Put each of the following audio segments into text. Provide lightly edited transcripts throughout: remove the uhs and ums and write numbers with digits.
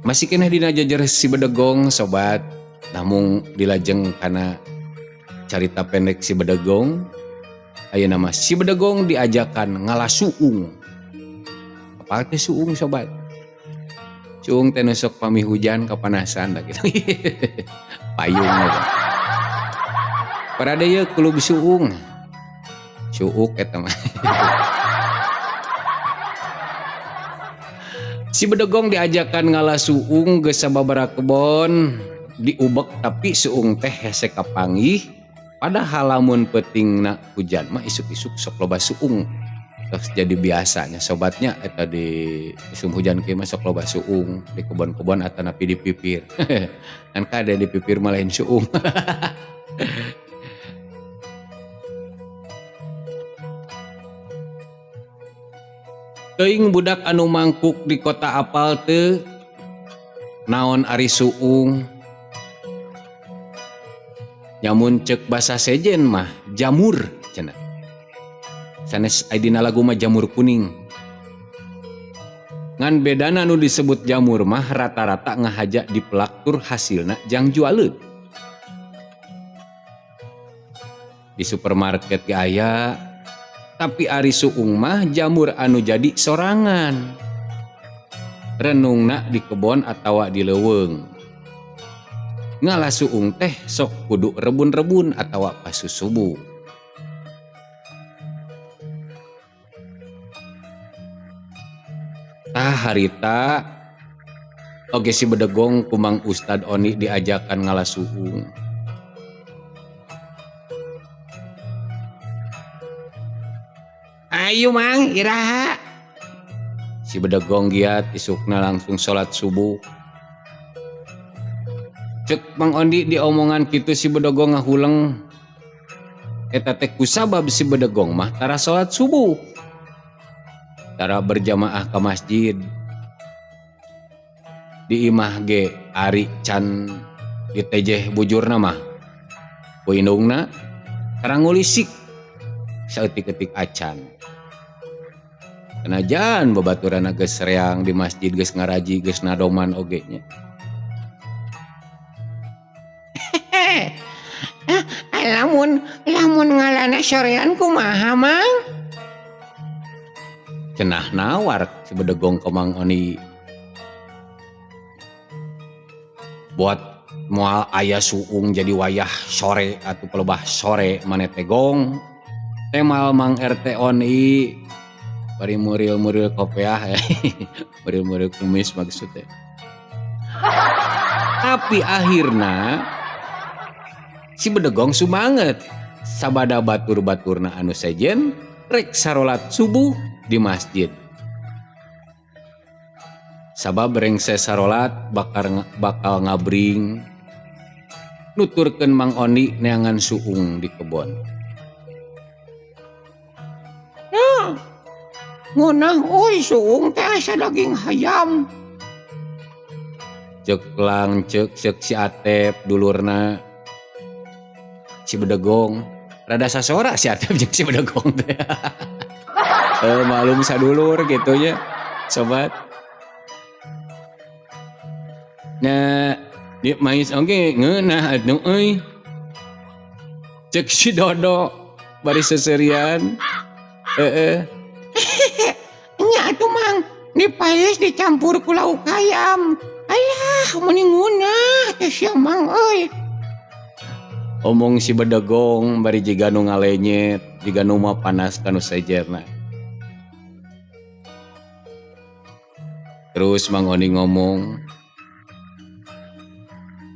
Masih keneh dina jejer si Bedegong sobat, namung dilajeng kana carita pendek si Bedegong. Ayeuna mah si Bedegong diajakan ngala suung. Apal teh suung sobat? Suung teh nu sok pami hujan kapanasan da kitu. Payung eta. Parade yeuh kulub suung. Suuk eta mah. Si Bedegong diajakan ngala suung geus sababaraha kebon diubek tapi suung teh hese kapanggih padahal lamun peutingna hujan mah isuk-isuk sok loba suung tos jadi biasanya sobatnya eta di musim hujan kieu mah sok loba suung di kebon-kebon atanapi di pipir ngan kade di pipir mah lain suung. Teuing budak anu mangkuk di kota apal teu naon ari suung. Nyamun ceuk basa sejen mah jamur cenah. Sanes ai dina lagu mah jamur kuning. Ngan bedana nu disebut jamur mah rata-rata ngahaja dipelak tur hasilna jang jualeun. Di supermarket ge aya, tapi ari suung mah jamur anu jadi sorangan. Renungna di kebon atawa di leuweung. Ngala suung teh sok kudu rebun-rebun atawa pasusubuh. Tah harita oge si Bedegong ku Mang Ustad Oni diajakan ngala suung. Ayu Mang, iraha. Si Bedegong giat isukna langsung salat subuh. Cek Mang Ondi diomongan kitu si Bedegong ngahuleng. Eta teh kusabab si Bedegong mah tara salat subuh. Tara berjamaah ka masjid. Di imah ge ari can ditejeh bujurna mah. Ku indungna tara ngulisik saeutik-eutik acan. Sanajan babaturanna geus reang di masjid geus ngaraji geus nadoman oge nya. Lamun lamun ngalana sorean kumaha Mang? Cenah nawar si Bedegong ka Mang Oni. Buat moal aya suung jadi wayah sore atuh pelebah sore maneh teh gong. Temal Mang RT Oni bari muril-muril kopeah muril-muril kumis maksudnya. Tapi akhirna si Bedegong sumanget sabada batur-baturna anu sejen rek sarolat subuh di masjid. Sabab rengse sarolat bakal ngabring nuturkeun Mang Oni neangan suung di kebon. Nah, ngeunah euy suung teh asa daging hayam. Ceuk lang ceuk ceuk si Atep dulurna si Bedegong. Rada sasora si Atep jeung si Bedegong teh. Malum sadulur kitu nya sobat. Nah, di mais oge ngeunah atuh euy. Ceuk si Dodo bari seserian. Heeh. Nya atuh Mang, dipaes dicampur ku lauk hayam. Alah, meni ngeunah teh sia Mang euy. Omong si Bedegong bari jiga nu ngalenyet, jiga nu mapanas ka nu sejerna. Terus Mang Oni ngomong,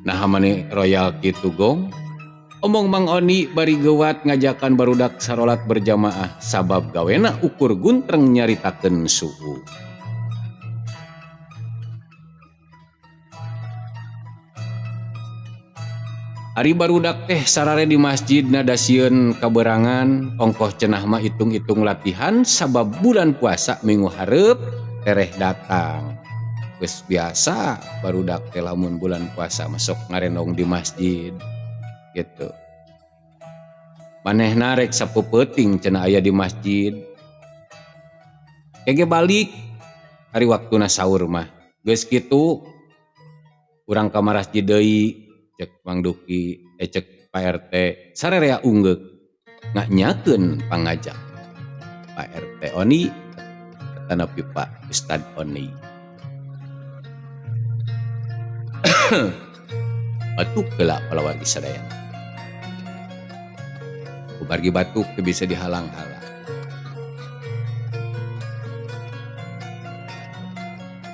naha mani royal kitu gong? Omong Mang Oni bari geuwat ngajakan barudak sarolat berjamaah sabab gawena ukur guntreng nyaritakeun suhu. Ari barudak teh sarare di masjid nada sieun kaberangan ongkoh cenah mah itung-itung latihan sabab bulan puasa minggu hareup tereh datang. Geus biasa barudak teh lamun bulan puasa masuk ngarendong di masjid gitu. Manehna rek sapeupeting cenah aya di masjid. Kege balik ari waktuna sahur mah. Geus kitu Urang ka marasjid deui cek Mang Duki cek Pak RT sarerea unggeuk nganyakeun pangajak Pak RT Oni atanapi Pak Ustad Oni. Batuk heula palawargi sadayana. Kumargi batuk teu bisa dihalang-halang.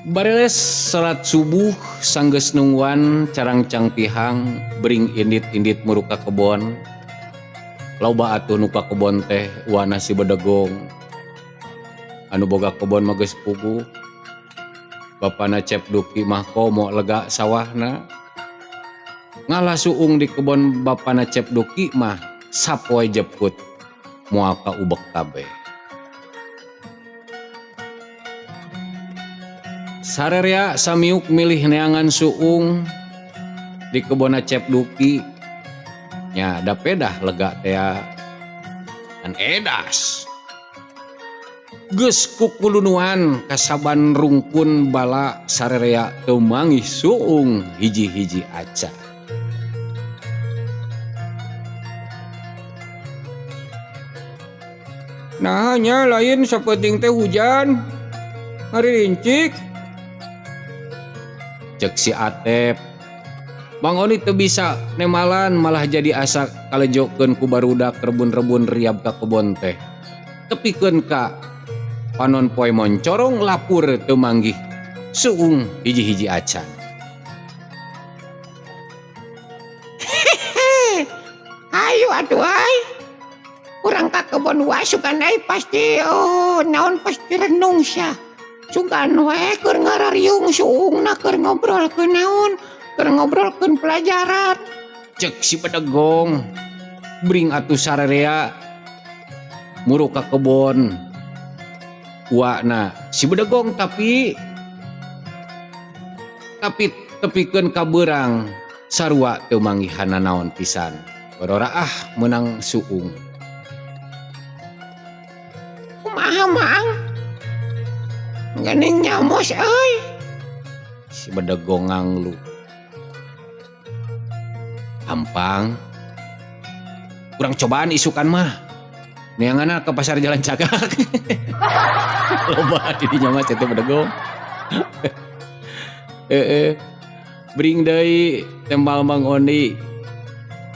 Bareres salat subuh sanggeus nungguan carangcang tihang bering indit-indit muruk ka kebon. Loba atuh nu ka kebon teh wana si bedegong. Anu boga kebon mah geus puguh. Bapana Cep Duki mah komo lega sawahna. Ngalah suung di kebon bapana Cep Duki mah sapoe jeput moal ka ubek kabeh. Sarerea samiuk milih neangan suung di kebonna Cep Duki nya da pedah lega tea kan edas. Geus kukulunuan kasaban rungkun bala sarerea teu manggih suung hiji-hiji aca. Nah nya lain sapenting teh hujan ngarincik. Cek si Atep. Mang Oni teu bisa nemalan malah jadi asa kalejokeun ku barudak rebun-rebun riab ka kebon teh. Tepikeun ka panon poe moncorong lapur teu manggih suung hiji-hiji acan. Hehehe. Hayu atuh ai. Urang ka kebon wae sugan ai pasti oh naon pasti renung sia. Sugan we keur ngarariung suungna keur ngobrolkeun naon, keur ngobrolkeun pelajaran. Cek si bedegong. Bring atuh sarerea muruk ka kebon. Uakna si bedegong tapi tepikeun ka beurang sarua teu manggihan nanaon pisan. Barora ah meunang suung. Kumaha mang? Geuning nyamos euy. Si bedegong nganglu. Hampang. Kurang cobaan isukan mah. Neanganna ke pasar Jalan Cagak. Loba di dinya mah teh bedegong. Heeh. Bring deui tembal Mang Oni.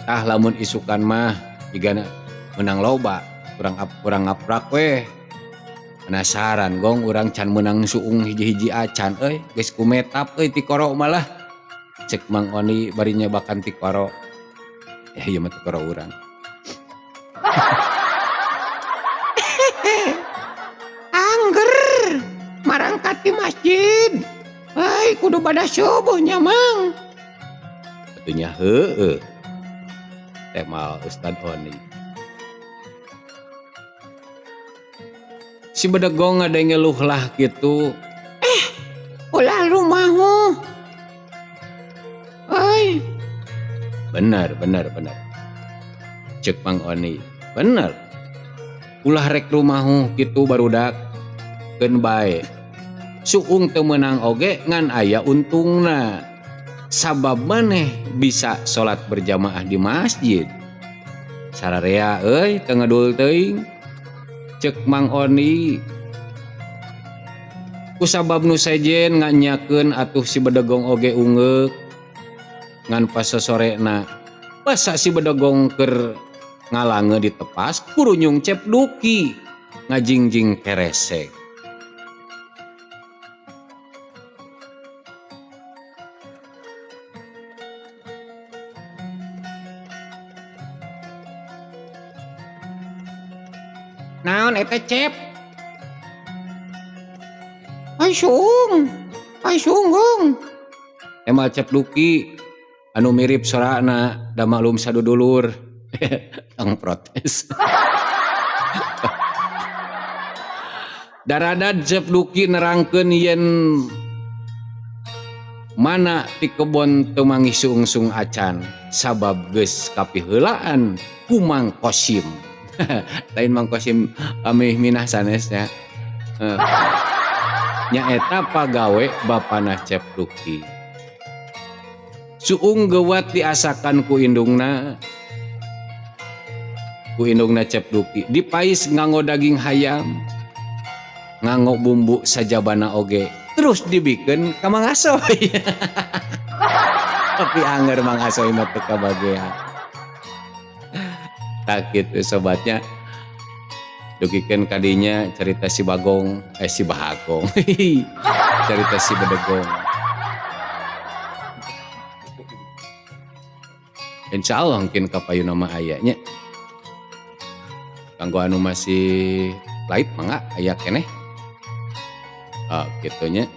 Tah lamun isukan mah jigana meunang loba, kurang ngaprak weh. Penasaran gong urang can meunang suung hiji-hiji acan euy, geus kumetap euy tikoro malah. Cek Mang Oni bari nyebakan tikoro. Ieu mah tikoro urang. Angger marangkat di masjid. Euy kudu bada subuh nya Mang. Atuh nya heueuh. Temal Ustad Oni. Si bedegong ngadenge ngeluh lah gitu. Ulah rumahu. Euy. Bener, bener, bener. Cek Mang Oni. Bener. Ulah rek rumahu kitu barudak. Keun bae. Suung teu meunang oge ngan aya untungna. Sabab maneh bisa salat berjamaah di masjid. Sararea euy teu ngedul teuing. Cek Mang Oni. Kusabab nu sejen nganyakeun atuh si bedegong oge ungeuk. Ngan pas sosorena basa si bedegong keur ngalange ditepas kurunyung Cep Duki ngajingjing keresek. Naon eta Cep? Ai suung, ai suung. Emal Cep Duki anu mirip sorana da maklum sadudulur. Tong protes. Daradad Cep Duki nerangkeun yen mana ti kebon teu manggih suung-suung acan sabab geus kapiheulaan ku Mang Kosim. Lain Mang Kosim amih minah sanesnya. Nyaeta pagawe bapana Cep Duki. Suung gewat diasakan ku indungna. Ku indungna Cep Duki dipais nganggo daging hayam, nganggo bumbu sajabana oge, terus dibikeun ka Mang Asoy. Tapi anger Mang Asoy mah teu kabagean. Tah, kitu, sobatnya. Dugikeun kadinya cerita si Bagong, eh, si Bagong, cerita si Bedegong. Insya Allah mungkin kapayuna mah aya nya. Kanggo anu masih live, mangga, aya keneh. Oh, kitu nya.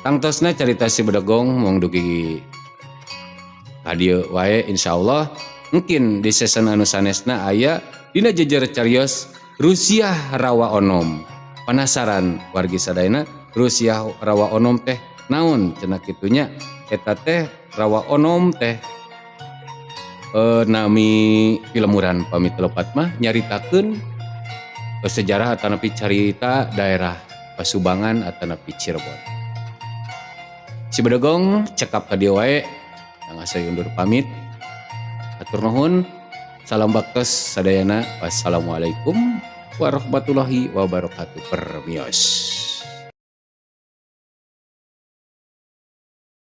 Tangtosna cerita si Bedegong mung dugi ka dieu wae. Insyaallah mungkin di season anu sanesna aya dina jejer carios Rusiah Rawa Onom. Penasaran wargi sadayana, Rusiah Rawa Onom teh naon cenah kitunya? Eta teh Rawa Onom teh nami pilemuran, pami teu lepat mah, nyaritakeun sejarah atanapi carita daerah Pasubangan atanapi Cirebon. Si Bedegong cekap ka dieu wae. Kang Asoy undur pamit. Hatur nuhun. Salam baktos sadayana. Wassalamualaikum warahmatullahi wabarakatuh. Permios.